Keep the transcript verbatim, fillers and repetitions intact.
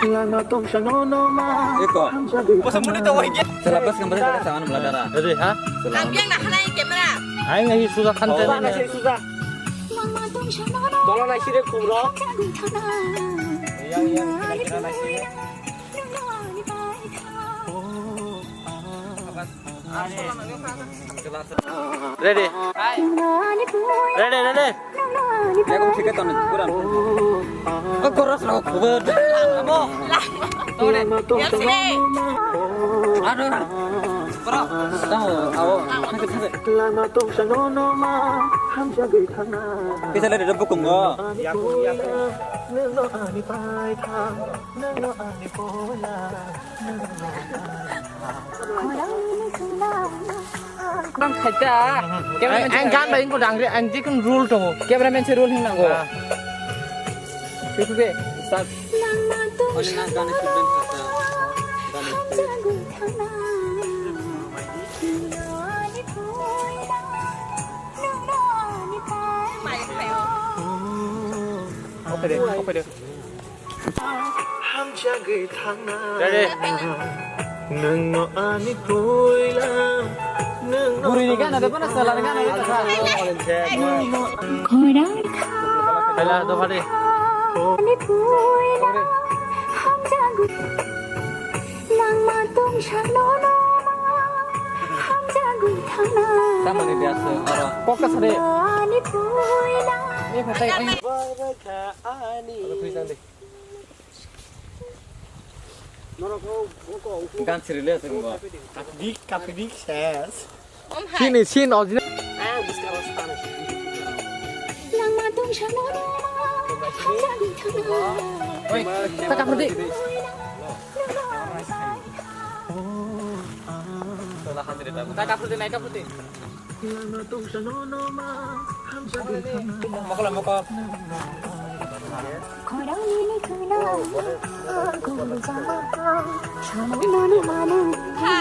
Lama tongsa no no ma. Eko. Hamsa de. Bosong muni to wai. Sela bas kambar sela sama mula dara. Ready, ha? Ang biang na khanai camera. Aing ahi suja khan te. Bana se suja. Lama tongsa no no. Tola nai sire kubro. Hamsa de thana. Yang, yang, kira, kira nai sire. Ready. Ready, ready. Aku tiket tahun kurang. Oh, koros lo, kubur. Aduh. Bro, tahu, awo. Lama tongsa no no ma, hamsa de thana. Kita lihat ada bukung, oh. Nang no ani pai thang, nang no ani pola. Bang khaita. Ang, ang gan bai ko dangre, ang jikun rule tongo. Cameraman se rule hing nango. Ah. Sukre, start. Ani na gan student khaita. Gan student. Oke deh, oke deh. Hamjagwi thangna. Ready? Nwngno ani puila, nwngno Guruni gana de bana salani gana de ta. Khorang Khela do phadi. Ani puila, hamjagwi. Nangma tong sano no ma, hamjagwi thangna. Tamoni biasa oro. Focus re. Ani puila. Eh, phatai, ai. Ani. Gan siri le sing bo. Kapdik, kapdik ses. Sini, sin, original. Langma tong sano. Oi, ta kapur di. Ta kapur di, nai kapur di. Mokol, mokol. Ha.